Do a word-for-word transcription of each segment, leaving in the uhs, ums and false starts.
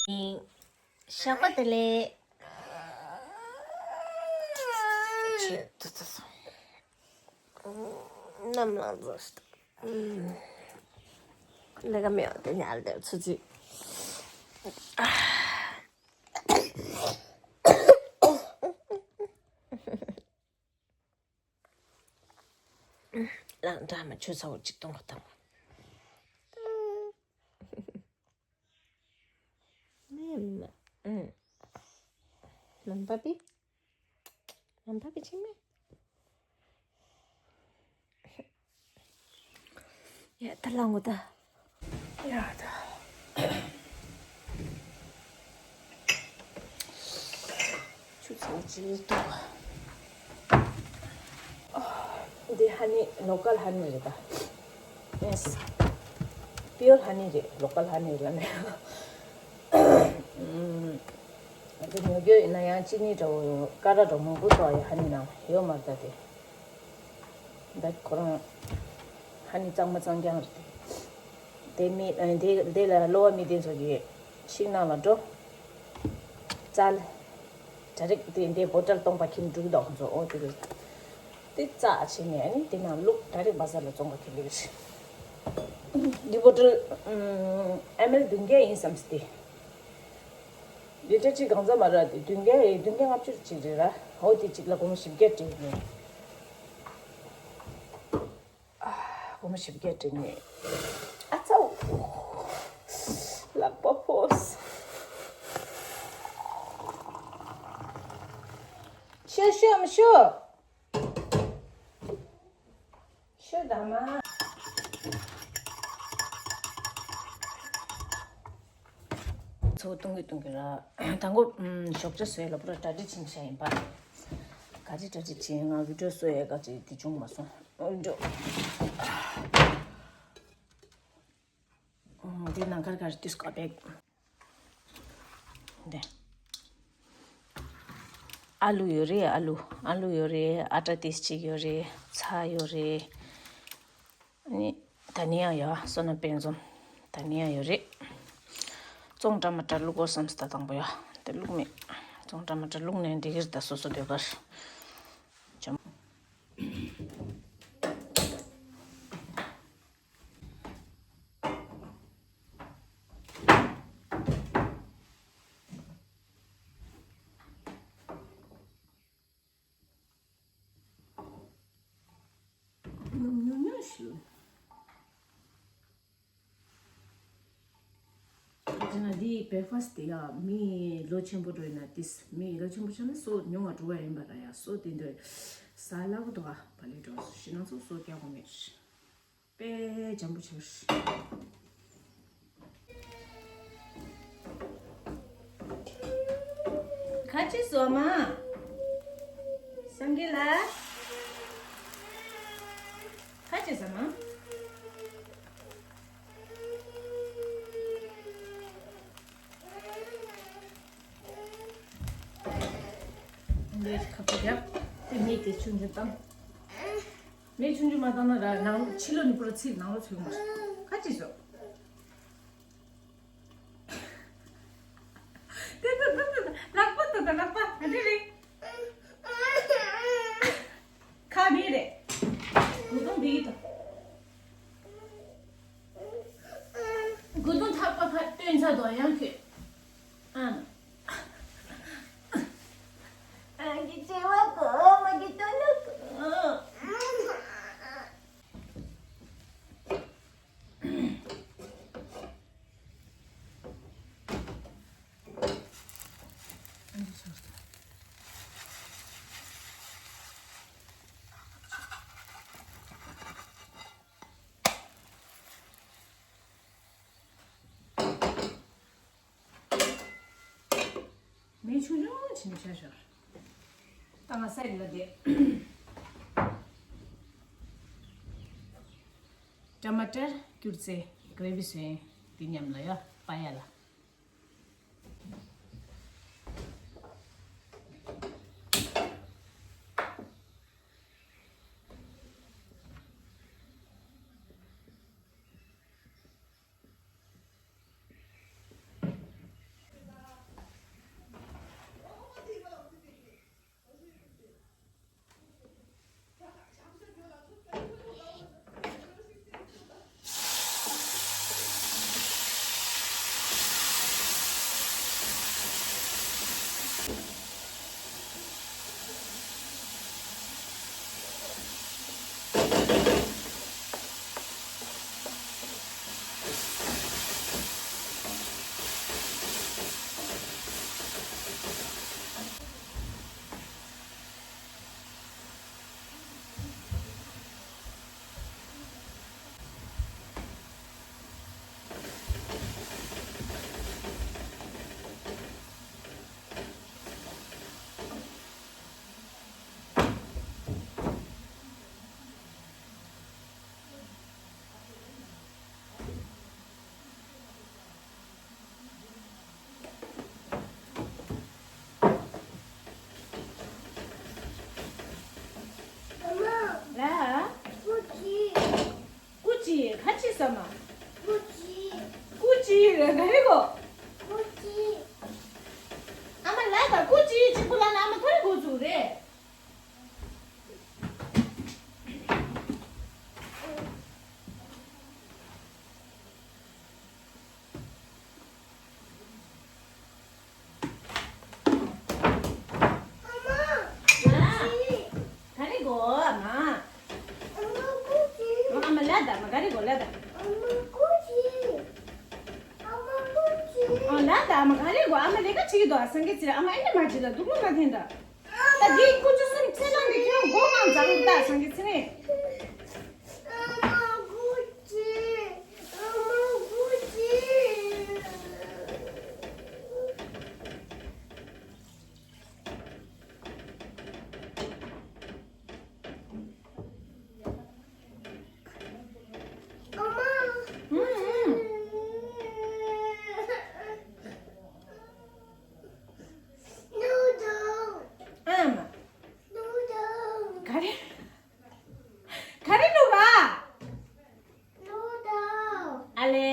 ཞོགས་པ་བདེ་ལེགས། ཆེ་ཏུ་ཏུ་སོང་། ནམ་ལངས་རྫོགས་ཤིག་ལས་ཀ་མེད་པ་དེ་ཉལ་བསྡད་ཚུ་ཚུ། ལང་འདྲ་མ་ཆུ་ཚ་བོ་གཅིག་གཏོང་བ་དང་། ནམ་པ་པི། ནམ་པ་པི་ཆིང་མེ། ཡ་ད་ལ་ངོ་ད། ཡ་ད། ཆུ་ཚོད་གཅིག་ཏུ། འདི་ཧ་ནི་ལོ་ཀལ་ཧ་ནི་རེད་ད། ཡེས། པིའོར་ཧ་ནི་རེད། ལོ་ཀལ་ཧ་ནི་ལ་ནས། འདི་ཉོ་རྒྱུ་ཡིན་ན་ཡང་ཅི་ནི་འདྲ་བོ་ཀ་ར་འདྲ་མང་པོ་ཐོག་ཡ་ཧ་ནི་ནང་ཡོད་མ་རེད་ད་དེ། ད་ཁོ་རང་ཧ་ནི་གཙང་མ་གཙང་རྐྱང་རེད་དེ། དེ་མི་ཨ་དེ་དེ་ལ་གློ་བ་མི་དེ་ཚོ་གི་ཤིང་ནགས་ལ་འགྲོ། བཙལ། ད་རེག་དེ་འདི་བོ་ཊལ་སྟོང་པ་ཁྱིམ་འགྲུག་དང་ཁོ་ཚོ་ཨོ་དེ་གི། དེ་བཙལ་བྱས་ནས་ཨ་ནི་དེ་ནང་བླུགས་ད་རེག་བ་ཟ་ལ་བཙོང་པ་ཁྱིམ་འགྲུག་གི། འདི་བོ་ཊལ་ཨམ་ཨེམ་ཨེལ་བདུན་བརྒྱ་ཡིན་བསམ་སྟེ། ལི་ཊར་གཅིག་གང་ཙམ་མ་རག་དེ་བདུན་བརྒྱ་ཡི་བདུན་བརྒྱ་ལྔ་བཅུ་ཅིག་རེད་ར། འོ་དེ་གཅིག་ལ་སྒོར་མོ་བཞི་བརྒྱ་སྤྲད་ནས། ཨ། སྒོར་མོ་བཞི་བརྒྱ་སྤྲད་ནས། ཨ་ཚ། ལག་པ་ཕོས། ཤོ་ཤོ་མ་ཤོ། ཤོ་དང་མ། ཚོ་གཏོང་གི་གཏོང་གི་ར། དང་པོ་ཞོགས་ཇ་བཟོས་ལ་པུ་ར་གྲ་སྒྲིག་བྱེད་ཤ་ཡིན་པ། ག་རེ་གྲ་སྒྲིག་བྱེད། ང་བི་ཌིའོ་བཟོ་ཡས་ག་ཅིག་དེ་བྱུང་མ་སོང་། འོན་ཀྱང་། འདི་ནང་ཁར་ག་རེ་དུས་ཀ་བེག་འདི། ཨ་ལུ་ཡོད་རེད། ཨ་ལུ་ཨ་ལུ་ཡོད་རེད། ཨ་ཏྲ་ཏིས་གཅིག་ཡོད་རེད། ཚྭ་ཡོད་རེད། ཨ་ནི་ད་ནི་ཡང་ཡ་སོ་ན་དཔེ་འཛོམས། ད་ནི་ཡང་ཡོད་རེད། བཙོང་འདྲ་མ་འདྲ་བླུག་དགོས་བསམ་སྟེ་ད་དང་པོ་ཡ་དེ་བླུག་མེད། བཙོང་འདྲ་མ་འདྲ་བླུག་ནས་འགྲིག་གི་རེད་ད་སོ་སོ་འདོད་པར། བྱམས། ཉུང་ཉུང་ཞུ། ཅི་ན་འདི་བེག་ཕ་སི་ཊི་དེ་ཡ་མི་ལོ་ཆེན་པོ་འགྲོ་ཡིན་ན་ཏིས་མི་ལོ་ཆེན་པོ་ཆགས་ན་སོ་ཉུང་བ་འགྲོ་བ་ཡིན་པ་ར་ཡ་སོ་དེ་འདྲ་ས་སླ་པོ་འདུག་ཨ་བ་ལི་འགྲོ་ཞི་ན་ཚོ་སོ་རྒྱག་གོ་མེད། དཔེ་འཇམ་པོ་ཆགས། ཁ་ཅིག་བཟོ་མ། སངས་རྒྱས་ལ། ཁ་ཅིག་བཟོ་མ། འདི་ཁ་ཅིག་རྒྱབ། དེ་མིག་དེ་ཆུང་ཆུང་བཏང་། མེ་ཆུང་ཆུང་མ་བཏང་ན་ར་ནང་ཕྱི་ལོགས་ནས་པུ་ར་ཚིག་ནང་ལོགས་ཚུད་མ་ཤེས། ཁ་ཅིག་བཟོ། དེ་དེ་དེ་དེ་ལག་པ་དེ་དེ་ལག་པ་དེ་རེད། ཁ་མི་རེད། གུ་དུང་བི་དང་། གུ་དུང་ཐག་པ་ཁ་སྟོན་ཚ་དོ་ཡང་ཁྱོད། ཨ། ཨ་གི་ཅེ་བ་གོ་མ་གི་དོན་ནི་གོ། མེ་ཆུང་ཆུང་བྱིན་ཤ་ཤོར། ད་ང་སའི་ལ་དེ། ཊ་མ་ཊར་སྐྱུར་རྩི་གྷི་རེ་བི་བཟོས་དེ་མཉམ་ལ་ཡ་པ་ཡ་ལ། ཁ་ཅིག་ཟ་མ། ཀུ་ཅི། ཀུ་ཅི་རེད་ག་རེ་གོ། ཀུ་ཅི། ཨ་མ་ལ་ད་ཀུ་ཅི་གཅིག་པུ་ལ་ན་ཨ་མ་ཐོ་རེ་གོ་ཚུགས་རེད། ག་རེ་གོ་ཨ་མ། ཨ་མ་ལ་ད་མ་ག་རེ་གོ་ལ་ད། ཨ་ལ་ད་ཨ་མ་ག་རེ་གོ་ཨ་མ་ལས་ཀ་བྱེད་ཀྱི་འདུག་ཨ་སངས་རྒྱས་ཚེ་རིང་ཨ་མ་ཨེ་འདྲ་མ་བྱེད་ད་སྡུག་ལོ་མ་འཐེན་ད། ད་འདི་ཁོ་ཚོ་གསུམ་ཚེ་ལང་གི་ཁྱོད་མགོ་གང་བརྫངས་ད་སངས་རྒྱས་ཚེ་རིང་། ཨ་མ། ག་རེ། ག་རེ་བླུགས་པ། ཨ་ལེ།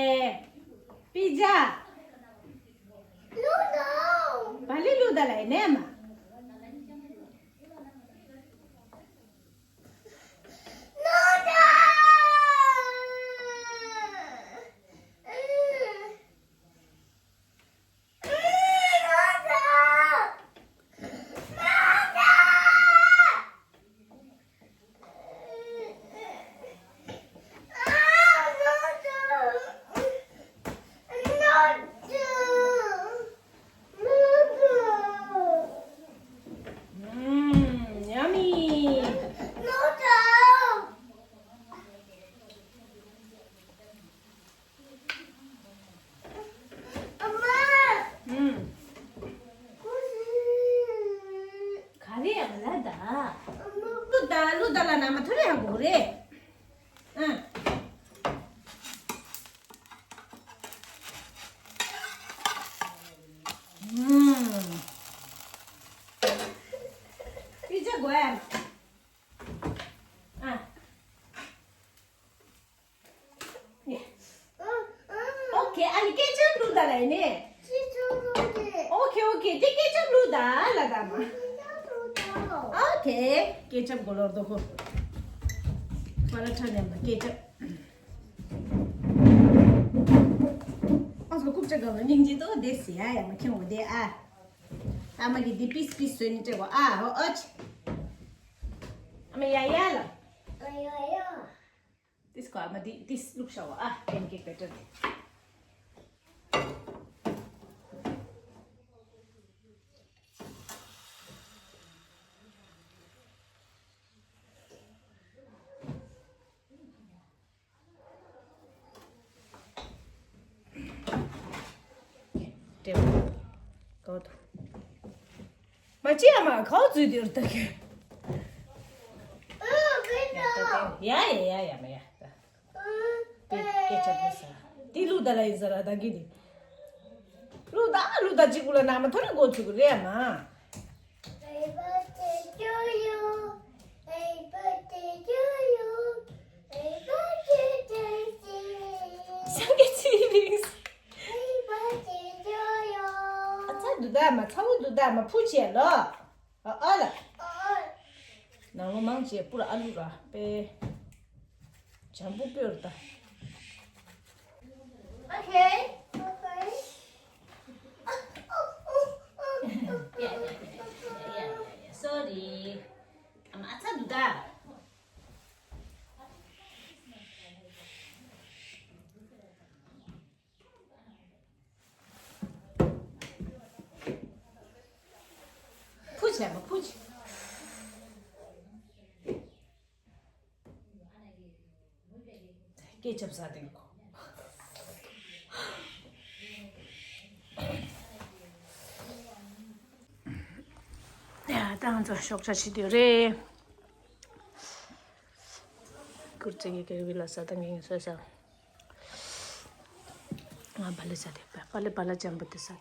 པི་ཛ། བ་ལི་བླུགས་ད་ལ་ཡིན་ནས་མ། Mm, yummy. ཨ་མ། ཨུམ། ག་རེ་ཡང་ལ་ད། ཨ་མ། ལུ་ད་ལུ་ད་ལ་ན་མ་ཐུ་རེ་ཡང་གོ་རེ། ཨ། ཨུམ། པི་ཛ་གོ་ཡ། ཨ། ཨོ་ཁེ། ཨ་ནི་ཀེ་ཅབ་བླུགས་ད་ལ་ཡིན་ནི། ཨོ་ཁེ་ཨོ་ཁེ། དེ་ཀེ་ཅབ་བླུགས་ད་ལ་ད་མ། ཨོ་ཁེ། ཀེ་ཅབ་གོ་ལོར་དོ་ཁོ། པ་ར་ཐ་མཉམ་དུ་ཀེ་ཅབ། ཨ་སོ་རྐུབ་ཀྱག་ག་བ་སྙིང་རྗེ་དོ་དེ་སི་ཡ་ཡ་མ་ཁྱེད་འོ་དེ་ཨ། ཨ་མ་གི་དེ་པིས་པིས་བཟོས་ནི་སྤྲད་གོ་ཨ་ཧོ་ཨོ་ཆི། ཨ་མ་ཡ་ཡ་ལ། ཨ་ཡ་ཡ། ཏིས་ཀོ་ཨ་མ་འདི་ཏིས་བླུགས་ཤ་བ་ཨ་པན་ཀེག་བེ་ཊར་དེ། ཏེ་གོ་ཏོ། མ་ཅི་ཨ་མ་ཁའོ་ཙུ་དེར་ལྟ་གི། ཡ་ཡ་ཡ་ཡ་མ་ཡ། ཏེ་ཀེ་ཅབ་ལ་ས། ཏེ་ལུ་ད་ལ་ཡིན་ས་ར་ད་གི་ཏེ། ལུ་ད་ལུ་ད་ཅིག་གུ་ལ་ན་མ་ཐོ་རེ་གོ་ཚུགས་རེ་ཨ་མ། སངས་རྒྱས་ཚེ་རིང་། ཨ་ཚ་འདུག་ད་མ་ཚ་བོ་འདུག་ད་མ་ཕུ་བྱས་ལོ། ཨ་ཨ་ལ། ནང་ལོ་མང་ཆེ་པུ་ར་ཨ་ལུ་ར་པེ། བྱམས་པོ་པོར་ད། Okay. Okay. Yeah, yeah, yeah, yeah, yeah, yeah, yeah. Sorry. I'm at a duda. Push, Emma, push. སྐད་ཆབ་ཟ་དེ་གོ། ཡ་ད་ང་ཚོ་ཤོག་བྱ་བྱེད་དུས་རེད། ཀུར་ཙེ་གི་ཀེ་བི་ལ་ས་དང་གིན་སོ་ས། ང་བ་ལེ་ས་དེ་བ་ལེ་བ་ལ་ཅམ་པོ་དེ་ས་དེ།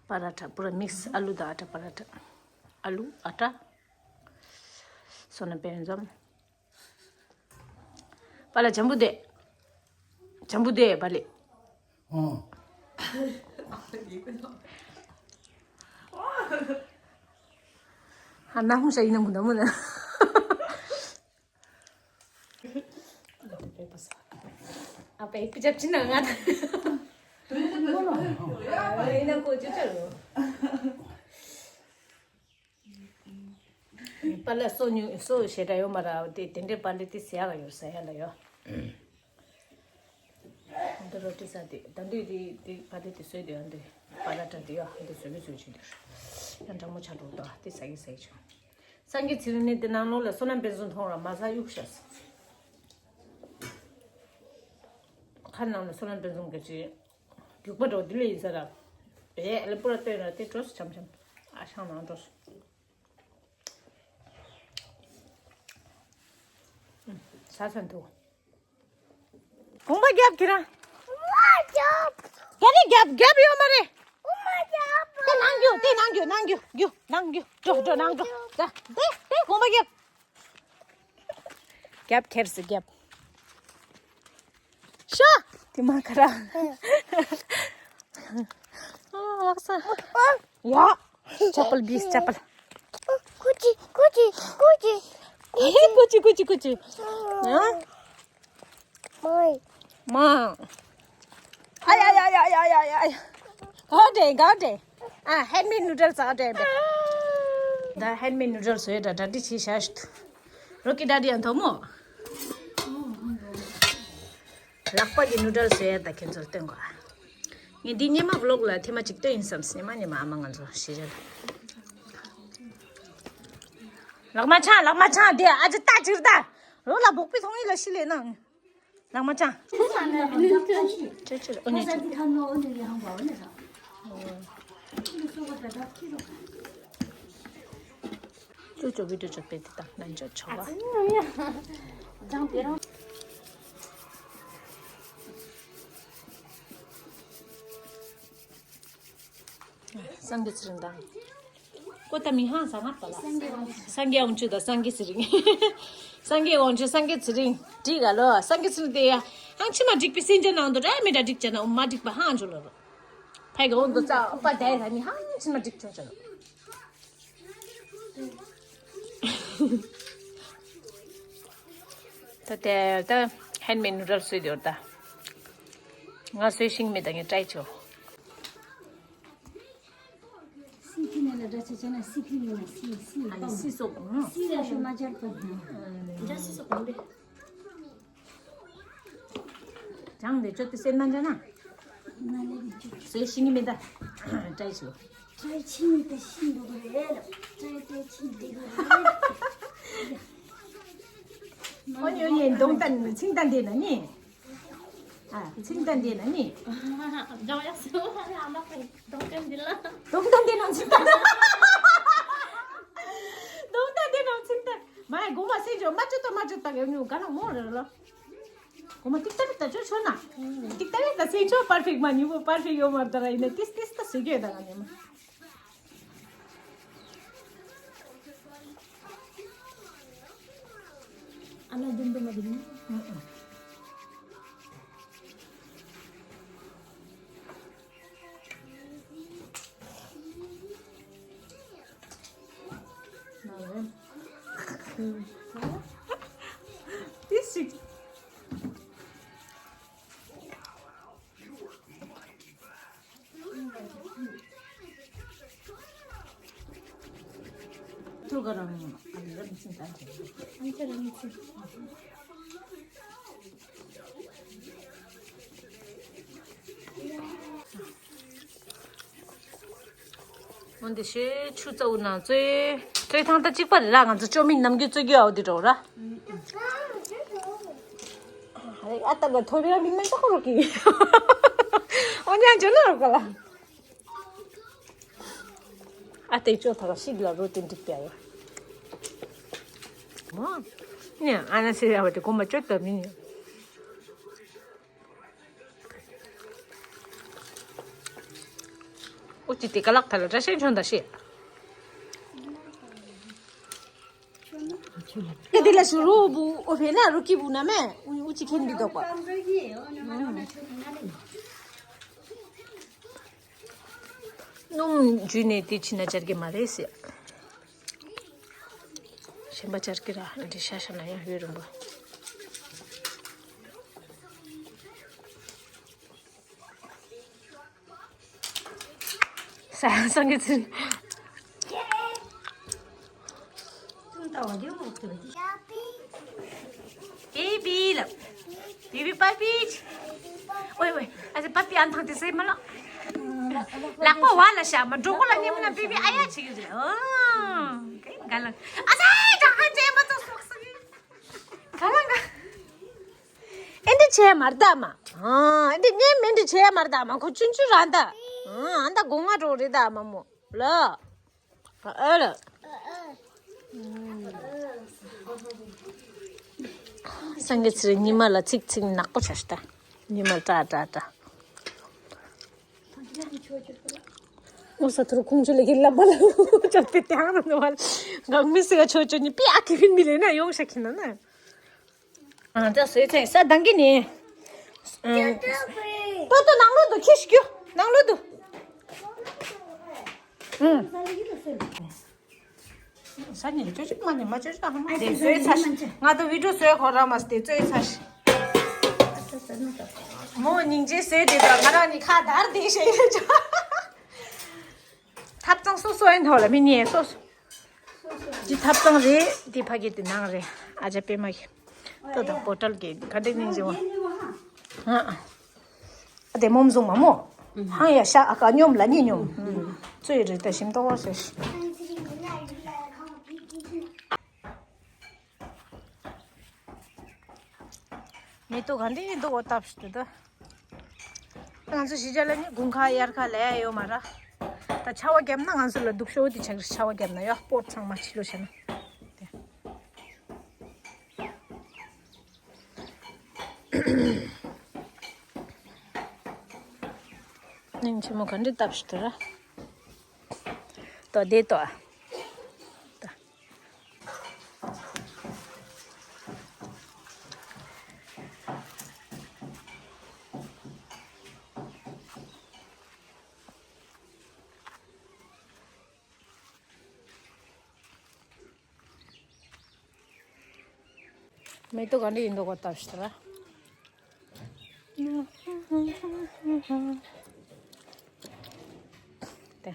པ་ར་ཐ་པུ་ར་མིག་སི་ཨ་ལུ་དང་ཨ་ཏྲ་པ་ར་ཐ། ཨ་ལུ་ཨ་ཏྲ། སོ་ན་པེན་ཛམ། པཱ་ལགས་འཇམ་པོ་བསྡད། འཇམ་པོ་བསྡད་པཱ་ལགས། ཨོ། ཧ་ན་ཧུང་ཤ་ཡིན་ནམ་གུ་ན་མོ་ན། ཨ་པའི་པི་ཅབ་ཅི་ན་ང་ད། ཡིན་ན་ཀོ་ཅི་ཅར་རོ། པཱ་ལགས་སོ་ཉུ་སོ་ཞེ་དྲག་ཡོད་མ་ར་དེ་དེ་འདྲའི་པཱ་ལགས་དེ་ཟེར་ཡག་ཡོད་ཟེར་ཡ་ལ་ཡོད། འདི་རོ་ཏི་ས་དེ་ད་འདི་དེ་དེ་པཱ་ལགས་དེ་བཟོས་དེ་ཡང་འདི་པཱ་ལགས་དྲ་དེ་ཡོད་འདི་བཟོས་མི་བཟོས་ཅི་འདི་ཡང་གྲང་མོ་ཆ་འགྲོ་དོ་དེ་ཟ་གི་ཟ་གི་བྱུང་། སངས་རྒྱས་ཚེ་རིང་ནི་དེ་ནང་ལོགས་ལ་བསོད་ནམས་དཔལ་མཚོན་མཐོང་ར་མ་ཟ་གཡུག་ཤ་ཟ། ཁ་ནང་ལ་བསོད་ནམས་དཔལ་མཚོན་གི་ཅི། རྒྱུག་པ་འགྲོ་འདི་ལས་ཡིན་ས་ར། བས་ཨ་ལེ་པུ་ར་ལྟོས་ར་དེ་འགྲོ་སོ་འཆམ་འཆམ། ཨ་ཤང་ནང་འགྲོ་སོ། ས་ཚན་དུ། གོང་པ་རྒྱབ་ཁྱེད་རང་། རྒྱབ་རེ་རྒྱབ་རྒྱབ་ཡོད་མ་རེད། དེ་ནང་རྒྱུ་དེ་ནང་རྒྱུ་ནང་རྒྱུ་རྒྱུ་ནང་རྒྱུ་འགྲོ་འགྲོ་ནང་འགྲོ། ད་དེ་དེ་གོང་པ་རྒྱབ། རྒྱབ་ཁྱེར་སི་རྒྱབ། ཤ། དེ་མ་ཁ་ར། ཨ་ལགས་ས། ཡ། ཅ་པལ་བིས་ཅ་པལ། ཀུ་ཅི་ཀུ་ཅི་ཀུ་ཅི། ཧེ་ཀུ་ཅི་ཀུ་ཅི་ཀུ་ཅི། ཡ། མའི། མ། ཨ་ཡ་ཡ་ཡ་ཡ་ཡ་ཡ། ག་བ་འདྲེ་ག་བ་འདྲེ། ཨ་ཧེན་མེད་ནུ་ཌལ་ཟ་འདྲེ་བེ། ད་ཧེན་མེད་ནུ་ཌལ་བཟོས་ད་ད་འདི་ཆི་ཤ་ཤ། རོ་ཀི་ཌ་ཌི་ཡང་ཐོག་མོ། ལག་པ་གི་ནུ་ཌལ་བཟོས་ད་ཁྱེད་ཚོར་སྟོན་གོ། ངས་འདི་སྙེ་མ་བློག་ལ་ཐེངས་མ་གཅིག་སྟོན་ཡིན་བསམ་སྙེ་མ་སྙེ་མ་ཨ་མ་ང་ཚོ་ཤི་རེད། ལག་མ་ཆང་ལག་མ་ཆང་དེ་ཨ་ཅི་ལྟ་ཅིར་ད། རོ་ལ་བོག་པི་ཐོང་ཡིན་ལ་ཤི་ལེ་ནང་། ནང་མ་ཅང་། ཅེ་ཅེ་ཨོ་ཉེ་ཅེ། ཅོ་ཅོ་བི་ཌིའོ་ཅོ་པེ་ཏི་ཏང་ནན་ཅོ་ཆོ་བ། སངས་རྒྱས་ཚེ་རིང་དང་། ཀོ་ཏ་མི་ཧང་ས་ང་པ་ལ། སངས་རྒྱས་དབང་ཕྱུག་དང་སངས་རྒྱས་ཚེ་རིང་། སངས་རྒྱས་དབང་ཕྱུག་སངས་རྒྱས་ཚེ་རིང་འགྲིག་ག་ལོ། སངས་རྒྱས་ཚེ་རིང་དེ་ཡ་ཧང་ཆི་མ་འགྲིག་པའི་སེམས་ཅན་ནང་དུ་ར་མི་འདྲ་འགྲིག་ཅེ་ན་མ་འགྲིག་པ་ཧང་ཆོ་ལོ་རོ། ཕའི་ག་འོང་དུ་ཙ་པ་དེ་ད་ནི་ཧང་ཆི་མ་འགྲིག་ཆོ་ཆོ་ལོ། ད་དེ་ད་ཧེན་མེད་ནུ་ཌལ་བཟོས་དེ་ཡོད་ད། ང་བཟོས་ཤིང་མེད་ད་ངས་ཏྲའི་ཆོ། སི་ཕི་ནས་ལ་འདྲ་ཆ་ཆ་ན་སི་ཕི་ནས་ལ་སི་སི་ཨ་ནི་སི་སོགས་གོང་། སི་ལ་ཤོ་མ་ཅར་པ་ན། འདྲ་སི་སོགས་གོང་པས། ཅང་དེ་ཅོ་ཏི་སེ་མ་འདྲ་ན། ན་ལེ་གི་ཅོ། སེ་ཤིང་མེད་ད། ཏྲའི་ཆོ། ཏྲའི་ཆི་མི་ད་ཤིང་འདུག་རེད། ཏྲའི་ཏྲའི་ཆི་འདི་ག་རེད། ཨོ་ཉོ་ཉེ་གདོང་ལྟ་ཚིང་ལྟ་འདི་ན་ནི། ཨ་ཚིང་ལྟ་འདི་ན་ནི། འདྲ་ཡག་སོ་ཨ་མ་པའི་གདོང་ལྟ་འདི་ལ། གདོང་ལྟ་འདི་ན་ཚིང་ལྟ། གདོང་ལྟ་འདི་ན་ཚིང་ལྟ། མ་ཡ་གོ་མ་སེ་ཇོ་མ་ཅོ་ཏོ་མ་ཅོ་ཏ་གེ་ཉུ་ག་ན་མོ་རེ་ལོ། གོ་མ་ཏིག་ཏ་ཏིག་ཏ་ཅོ་ཆོ་ན། ཏིག་ཏ་ཏིག་ཏ་སེ་ཇོ་པར་ཕེག་མ་ཉུ་བོ་པར་ཕེག་ཡོ་མ་ད་ར་ཡིན་ན་ཏིས་ཏིས་ཏ་སེ་ཇོ་ད་ག་ཉེ་མ། ཨ་ལ་དུམ་དུམ་མ་དུམ། ཏིས་ཤིག་ཐུག་ག་རང་ཨ་ནི་རང་ཚིག་ད་ཨ་ནི་རང་ཚིག་འོན་ཏེ་ཞེས་ཆུ་རྩ་བུ་ནང་བཙོས། བཙོས་ཐང་ད་གཅིག་པ་རེད་ལ་ང་ཚོ་ཅོ་མིན་ནམ་རྒྱུན་བཙོས་རྒྱུ་ཨའོ་དེ་འགྲོ་ར། ཨ་ལྟ་ག་ཐོ་རེ་མིན་མིན་ཏག་རོ་ཀི། ཨོ་ཉ་ཇོ་ན་རོ་ཀ་ལ། ཨ་ཏེ་ཅོ་ཐ་ག་ཤིག་ལ་རོ་ཏེ་འགྲིག་པ་ཡ། མ། ཉ་ཨ་ན་སེ་ཡ་བ་ཏེ་གོ་མ་ཅོ་ཏ་མིན་ཡ། ཨོ་ཅི་ཏེ་ཀ་ལག་ཐ་ལ་བཀྲ་ཤིས་ཆོན་ད་ཤེས། ཏེ་ལ་སུ་རོ་བུ་ཨོ་ཕེ་ན་རོ་ཀི་བུ་ན་མེ། ཀུ་ཅི་ཁེན་འདི་འདོག་པ། སྣུམ་འཇུས་ནས་དེ་ཕྱིན་ན་སྦྱར་གི་མ་རེད་ཟེར། གཞན་པ་སྦྱར་གི་ར་འདི་ཤ་ཤ་ན་ཡང་ཡོད་རུང་པ། ས་སང་གི་ཚིན། Baby love. Baby, baby, པ་པི། ཝེ་ཝེ། ཨ་ཙི་པ་པི་ཨན་ཐང་དེ་སེ་མ་ལོ། ལག་པ་བ་ལ་ཤ་མ་འགྲོ་གོ་ལ་ཉེ་མོ་ན་པི་པི་ཨ་ཡ་ཆེ་གི་རེད། ཨོ། ག་ལ། ཨ་ཙི་ད་ཧ་ཅེ་མ་ཏོ་སོག་སོག་གི། ག་ལ་ག་ཨེ་འདྲ་བྱས་མར་ད་མ། ཨ་ཨེ་འདྲ་ཉེ་མེ་འདྲ་བྱས་མར་ད་མ་ཁོ་ཆུན་ཆུན་རང་ད། ཨ་ཨ་ད་སྒོ་ང་འགྲོ་རེད་ད་མ་མོ། ལ། ཨ་ལ། སངས་རྒྱས་ཚེ་རིང་ཉི་མ་ལ་ཚིག་ཚིག་ནག་པོ་བྱ་ཤི་ད། ཉི་མ་ལ་ཏྲ་ཏྲ་ཏྲ། ཨོ་ས་ཐུར་ཁུང་ཆུ་ལ་གི་ལབ་པ་ལ་ཅོ་ཏེ་ཏེ་ཧང་ར་ནོ་བ་ལ་གང་མི་སི་ག་ཆོ་ཆོ་ནི་པི་ཨ་ཀི་ཕིན་མི་ལེ་ན་ཡོང་ཤ་ཁི་ན་ན། ཨ་ད་སོས་ཚེ་ས་དང་གི་ནི། ཏོ་ཏོ་ནང་ལོ་དུ་ཁྱི་ཤི་ཀྱུ་ནང་ལོ་དུ། ཨུ། ས་ནི་ཅོ་ཅོ་མ་ནི་མ་ཅོ་ཅོ་ཧ་མ་དེ་སོས་ཚ་ཤི། ང་ཏོ་བི་ཌིའོ་སོས་ཁོ་ར་མ་སྟེ་སོས་ཚ་ཤི། མོ་སྙིང་རྗེ་སོས་དེ་དང་ང་རང་ནི་ཁ་དར་དེ་ཤེས་ཡོད་ཅོ། ཐབ་ཚང་སོ་སོ་ཡིན་ཐོག་ལ་མི་ཉེ་སོ་སོ། འདི་ཐབ་ཚང་རེད། འདི་ཕ་གི་དེ་ནང་རེད། ཨ་ཅག་པད་མ་གི། ལྟོས་དང་བོ་ཊལ་གི་ག་འདྲ་སྙིང་རྗེ་བ། ཨ་དེ་མོམ་བཟུང་མ་མོ། ཧང་ཡ་ཤ་ཨ་ཀ་སྙོམས་ལ་ཉེ་སྙོམས། ཙོ་ཡི་རེད་ད་ཞིམ་ཏོག་ཟེར། མེ་ཏོག་ག་འདྲ་ཡིན་འདུག་འོ་སྟབས་ཤིག་ཏུ་ད། ང་ཚོ་གཞིས་ཆགས་ལ་ནི་དགུན་ཁ་དབྱར་ཁ་ལས་ཡོད་མ་ར། ད་ཆར་པ་བརྒྱབ་ན་ང་ཚོ་ལ་སྡུག་ཤོས་དེ་ཆགས་རེད། ཆར་པ་བརྒྱབ་ན་ཡོ་སྤོ་ཚང་མ་ཕྱི་ལོགས་བྱས་ན། དེ། སྙིང་རྗེ་མོ་ག་འདྲ་སྟབས་ཤིག་ཏུ་ར། ཏོ་དེ་ཏོ། ཏོ། མེ་ཏོག་ག་འདྲ་ཡིན་འདུག་གོ་སྟབས་ཤིག་ཏུ་ར། དེ།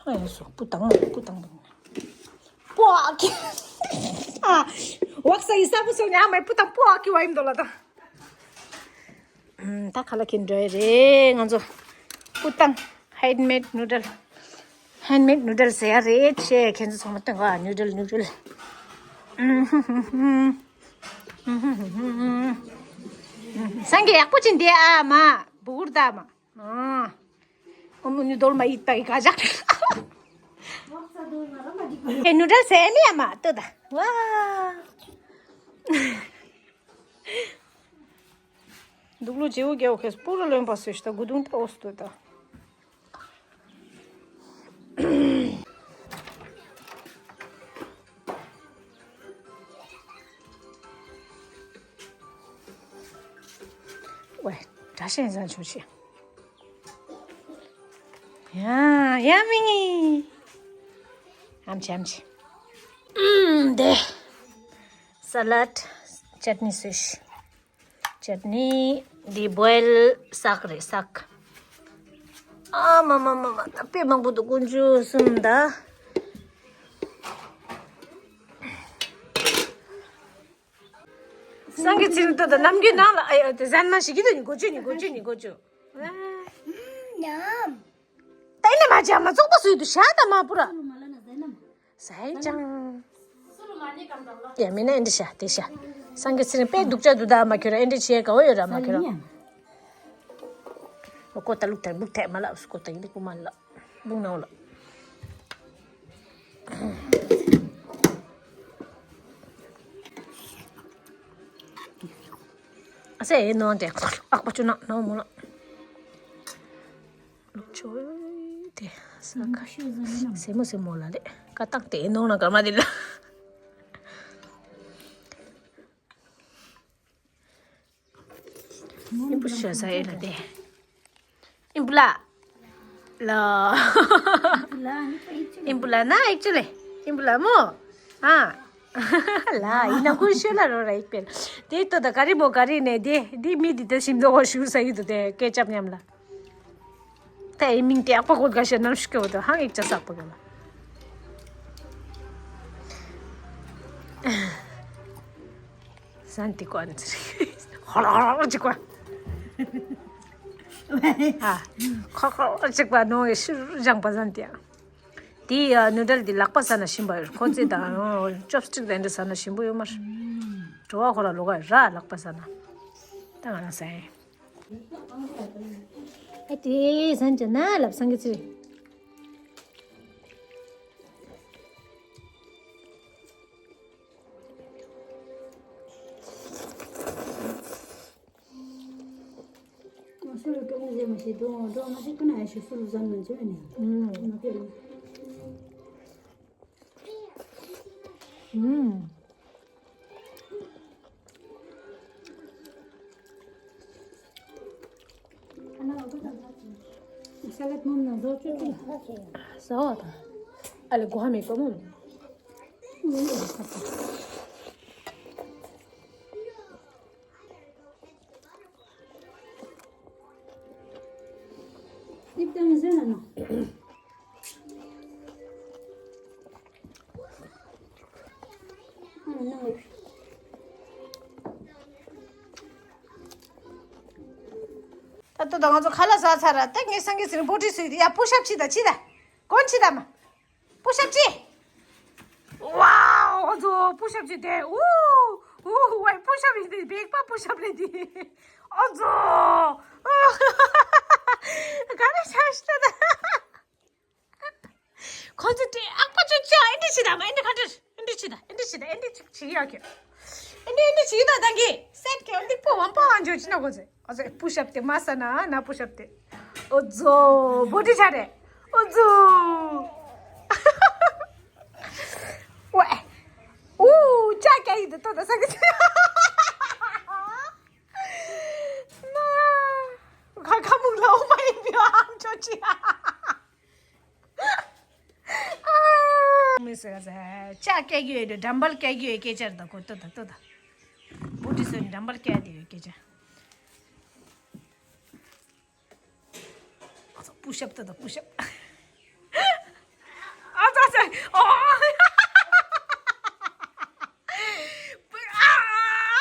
ཧ་ཡ་སོ་སྤུ་དང་སྤུ་དང་དང་། སྤུ་ཨ་ཀི། ཨ། འོག་ས་ཡི་ས་བུ་སོ་ཉག་མའི་སྤུ་དང་སྤུ་ཨ་ཀི་བ་ཡིན་འདུག་ལ་ད། ད་ཁ་ལ་ཁྱེར་འགྲོ་ཡི་རེད་ང་ཚོ། སྤུ་དང་ཧེན་མེད་ནུ་ཌལ། ཧེན་མེད་ནུ་ཌལ་ཟེར་ཡ་རེད་ཆེ་ཁྱེད་ཚོ་ཚང་མ་སྟོན་ག་ནུ་ཌལ་ནུ་ཌལ། སང་གི་ཡག་པོ་ཅིག་འདི་ཨ་མ་སྦུ་གུར་ད་མ། ཨ། ཨ་མོ་ནི་རྡོལ་མ་ཡིད་པའི་ག་ཇག་ཨེ་ནུ་ཌལ་ཟེར་ནི་ཨ་མ་ལྟོས་ད། ཝ། དུག་ལོ་བྱེའུ་རྒྱལ་བོ་ཁེས་པུ་ར་ལོན་པ་སོས་ཤི་ད་དགུ་དུང་ཏོག་སྟོད་ད། ཝེ། དྲ་ཞན་ཟན་ཆོག་ཆེ། ཡ་ཡ་མི། ཨམ་ཆི་ཨམ་ཆི། ཨུམ་དེ། ས་ལད། ཅེ་ཊ་ནི་སོས་ཤི། ཅེ་ཊ་ནི་འདི་བོའི་ལ་སག་རེད་སག་ཨ་མ་མ་མ་མ་ད་དཔེ་མང་པོ་འདུག་ཀུན་སྤྱོད་གསུམ་ད། སང་གི་ཚིལ་ཏོ་ད་ནམ་རྒྱུན་ནང་ལ་ཨ་ཡ་དེ་ཟན་མ་ཞིག་གི་ད་ནི་གོ་ཅོ་ནི་གོ་ཅོ་ནི་གོ་ཅོ། ཉམས། ད་ཨེ་ནི་མ་ཅ་མ་བཙོག་པ་སུས་དུ་ཤ་ད་མ་པུ་ར། ཟས་ཅང་། ཡ་མིན་ན་ཨེ་འདྲི་ཤ་དེ་ཤ། སང་གི་ཚེ་རིང་དཔེ་སྡུག་ཅག་འདུག་ད་མ་ཁྱོད་ར་ཨེ་འདྲི་བྱེད་དགའ་བོ་ཡོད་ར་མ་ཁྱོད་ར། ལོ་ཀོ་ད་ལུག་ཐལ་ལུག་ཐལ་མ་ལབ་སུ་ཀོ་ད་ཡིན་དེ་ཀུ་མ་ལབ་ལུག་ནའོ་ལབ། ཨ་སེ་ཨེ་ནོ་དེ་ཨག་པ་ཆུ་ནག་ནའོ་མོ་ལབ། ཅོ་དེ་ས་ཁ་སེ་མོ་སེ་མོ་ལ་ལེ་ཀ་ཏང་དེ་ནོ་ན་ཀར་མ་དེ་ལ། ཨིམ་བུ་ཤ་ས་ཨེ་ན་དེ། ཨིམ་བུ་ལ། ལ། ཨིམ་བུ་ལ་ན་ཨེག་ཅུ་ལེ། ཨིམ་བུ་ལ་མོ། ཨ། ལ་ཡིན་ན་ཀུན་ཤོད་ལ་རོ་ར་ཨེག་པེར། དེ་ལྟོ་ད་ག་རི་མོ་ག་རི་ནས་དེ་དེ་མི་དེ་ད་ཞིམ་མདོག་ཤུ་ས་ཡི་དུ་དེ་ཀེ་ཅབ་མཉམ་ལ། ད་ཨེ་མིང་དེ་ཨག་པ་ཀོད་ག་ཤ་ནམ་ཤུ་ཀེ་བོ་དོ་ཧང་ཨེག་ཅ་སག་པ་ག་ལ། ཟན་དེ་ཀོ་ཨན་ཙི་རི། ཧོ་ལ་ཧོ་ལ་ཅིག་པ། ཨ། ཁོ་ཁོ་ཅིག་པ་ནོ་ཡེ་ཤུ་རུ་ལྗང་པ་ཟན་དེ། དེ་ཡ་ནུ་ཌལ་དེ་ལག་པ་ཟ་ན་ཞིམ་པ་ཡོད། ཁོ་ཚེ་དང་ཅོབ་སི་ཊིག་དང་འདྲ་ཟ་ན་ཞིམ་པོ་ཡོད་མ་རེད། བྲོ་བ་ཁོ་ལ་ལོ་ག་ར་ལག་པ་ཟ་ན། ད་ང་རང་ཟ་ཡིན། ཨ་དེ་ཟན་ཅ་ན་ལབ་སང་གི་ཚེ། སུ་ལ་ཀུན་ཟེར་མ་ཤེས་འགྲོ་འགྲོ་མ་ཤེས་ཀུན་ཨ་ཤེས་སུ་ལ་ཟམ་ན་ཅོ་ནི། ཨུམ། མ་ཕེ་ལ། ཨུམ། སལ་ཌ་མོམ་ན་བཟོ་བཅུག་ཅིག་ཟ་བ་དང་། ཨ་ལེ་གོ་ཧ་མེ་ཀོ་མོམ། ནིབ་ཏང་ཟེར་ན་ནོ། ད་ལྟ་ང་ཚོ་ཁ་ལག་ཟ་ཚར་ར། ད་ངས་སང་གེ་ཟེར་ན་བོ་ཏི་སུས་དེ་ཡ་པུ་ཤབ་ཅི་ད་ཅི་ད། གོན་ཅི་ད་མ། པུ་ཤབ་ཅི། ཝའོ། ཨོ་ཛོ། པུ་ཤབ་ཅི་དེ། ཨུ། ཨུ། ཝའི། པུ་ཤབ་ཡིན་དེ། བེག་པ་པུ་ཤབ་རེད་དེ། ཨོ་ཛོ། ག་རེ་ཆ་ཤི་ད། ཁོ་ཚོ་དེ་ཨག་པ་ཅོ་ཅོ། ཨེ་འདྲ་ཅི་ད་མ། ཨེ་འདྲ་ག་འདྲ། ཨེ་འདྲ་ཅི་ད། ཨེ་འདྲ་ཅི་ཅི་ཡོད་ཀྱི། ཨེ་འདྲ་ཨེ་འདྲ་ཅི་ད་ད་གི་སེད་ཀྱི་ལིག་པོ་བམ་པ་ཨང་ཅོ་ཅི་ན་ཁོ་ཚོ། ཨོ་ཙེ། པུ་ཤབ་དེ་མ་ཟ་ན་ན་པུ་ཤབ་དེ། ཨོ་ཛོ། བོ་ཏི་ཆ་རེད། ཨོ་ཛོ། ཝེ། ཨུ། ཅག་ཀྱ་ཡི་དུ་ཏོ་ད་ས་གི་ཚེ། ན། ཁ་ཁ་མུག་ལ་ཨོ་མ་ཡིན་པའི་ཨང་ཅོ་ཅི། མི་ཟེར་ཟེར། ཅག་སྐད་རྒྱུ་ཡོད་དུ། འགྲམ་བལ་སྐད་རྒྱུ་ཡོད་སྐད་ཆར་ད་གོ་ཏོ་ད་ཏོ་ད། བུ་ཏི་སོན་འགྲམ་བལ་སྐད་དེ་ཡོད་སྐད་ཆ། ཨ་ཚ་པུ་ཤབ་ཏོ་ད་པུ་ཤབ། ཨ་ཚ་ཚ། ཨོ། ཨ་ཨ་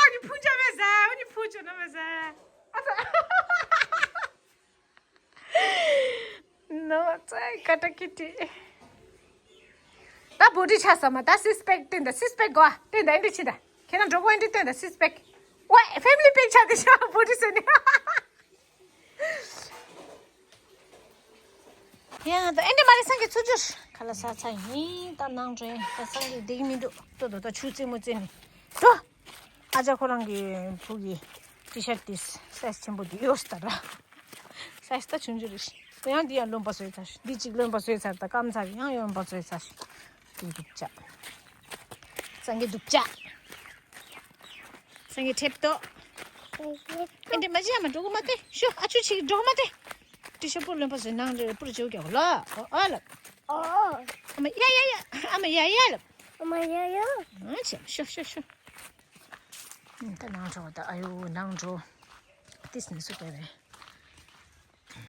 ཨ་ནི་ཕུ་ཅ་མེ་ཟ། ཨ་ནི་ཕུ་ཅ་ན་མེ་ཟ། ཨ་ཚ། ནོ་ཙའི་ཀ་ཏ་ཀི་ཏི། ད་བོ་ཏི་ཆ་ས་མ། ད་སིས་པེག་སྟོན་ད། སིས་པེག་གོ་སྟོན་ད། ཨེ་འདྲ་ཆི་ད། ཁྱེད་རང་འགྲོ་གོ་ཨེ་འདྲ་སྟོན་ད། སིས་པེག། ཝེ། ཕེ་མི་ལི་པེག་ཆ་དེ་ཤ་བོ་ཏི་སོན་ནི། ཡང་ད་ཨེ་འདྲ་མ་རེད། སང་གི་ཚུར་འབྱོར། ཁ་ལག་ཟ་ཚར་ཡིན། ད་ནང་འགྲོ་ཡིན། ད་སང་གི་བསྡད་ཀྱི་མི་འདུག་ཏོ་ཏོ་ད་ཆུ་རྩེད་མོ་རྩེ་ནི་འགྲོ། ཨ་ཅག་ཁོ་རང་གི་བུ་གི་ཊི་ཤར་ཊི་དེ་སའི་ཛི་ཆེན་པོ་དེ་ཡོད་ས་ར། སའི་ཛི་ད་ཆུང་ཆུང་རེད། ཡང་འདི་ཡང་རློན་པ་བཟོས་ཚར། འདི་གཅིག་རློན་པ་བཟོས་ཚར། ད་སྐམ་ཚར། ཡང་རློན་པ་བཟོས་ཚར། འདི་སྡུག་ཅག་སང་གི་སྡུག་ཅག་སང་གི་ཁྲེབ་ཏོ། ཨེ་འདྲ་མ་བྱེད། ཨ་མ་འགྲོ་གི་མ་སྟེ། ཤོ། ཨ་ཆུ་ཆིག་འགྲོ་གི་མ་སྟེ། ཊི་ཤར་ཊི་པོ་རློན་པ་བཟོས་ནང་རེ་པུར་བྱེད་ཀྱག་ལ། ཨོ་ཨ་ལབ། ཨོ། ཨ་མ་ཡ་ཡ་ཡ། ཨ་མ་ཡ་ཡ་ལབ། ཨ་མ་ཡ་ཡ། ཨ་ཆ། ཤོ་ཤོ་ཤོ། ད་ནང་འགྲོ་ད། ཨ་ཡོ་ནང་འགྲོ། ཏིས་ནི་སུ་ཏོ་རེད།